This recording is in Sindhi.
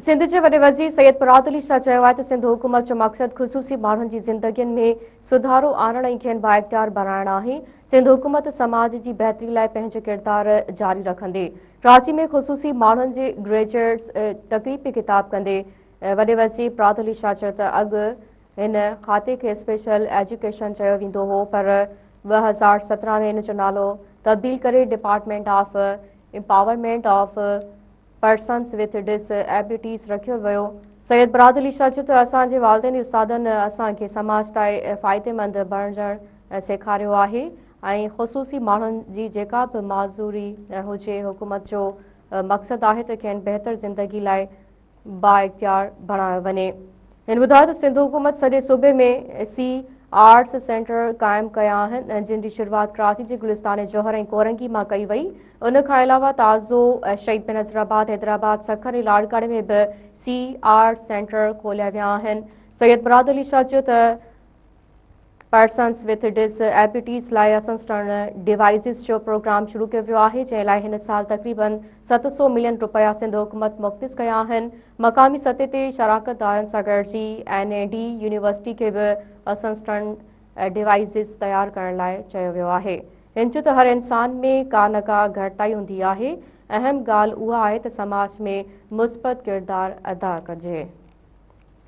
سنڌ جي وڏي وزير سيد مراد علي شاهه چيو آهي ته سنڌ حڪومت جو مقصد خصوصي ماڻهن جي زندگين ۾ سڌارو آڻڻ ۽ کين بااختيار بڻائڻ آهي، سنڌ حڪومت سماج جي بهتري لاء پنهنجو ڪردار جاري رکندي. ڪراچي ۾ خصوصي ماڻهن جي گريجوئيٽس تقريب کي خطاب ڪندي وڏي وزير مراد علي شاهه چيو ته اڳ هن کاتي کي اسپيشل ايجوڪيشن چيو ويندو هو پر 2017 ۾ ان جو نالو تبديل ڪري department of empowerment of persons with disabilities رکيو ويو. سيد مراد علي شاهه چيو ته اسان جي والدين ۽ استادن اسان کي سماج لاء فائديمند بڻجڻ سيکاريو آهي ۽ خصوصي ماڻهن جي جيڪا به معذوري هجي حڪومت جو مقصد آهي ته کين بهتر زندگي لاء بااختيار بڻايو وڃي. هن ٻڌايو ته سنڌ حڪومت سڄي صوبي ۾ سي آرٽس سينٽر قائم ڪيا آهن جن جي شروعات ڪراچي جي گلستان جوهر ۽ ڪورنگي مان ڪئي وئي ان کان علاوه تازو شهيد بينظير آباد، حيدرآباد، سکر ۽ لاڙڪاڻي ۾ به سي آرٽس سينٽر کوليا ويا آهن. سيد مراد علي شاهه چيو ته پرسنز وٿ ڊس ايبلٽيز لاء اسسٽنٽ ڊوائيسز جو پروگرام شروع ڪيو ويو آهي جنهن لاء هن سال تقريبن 700 ملين رپيا سنڌ حڪومت مختص ڪيا آهن مقامي سطح تي شراڪت دارن سان گڏجي اين اي ڊي يونيورسٽي کي به اسسٽنٽ ڊوائيسز تيار ڪرڻ لاء چيو ويو آهي هن چيو ته هر انسان ۾ ڪا نه ڪا گهٽتائي هوندي آهي اهم ڳالهه اها آهي ته سماج ۾ مثبت ڪردار ادا ڪجي.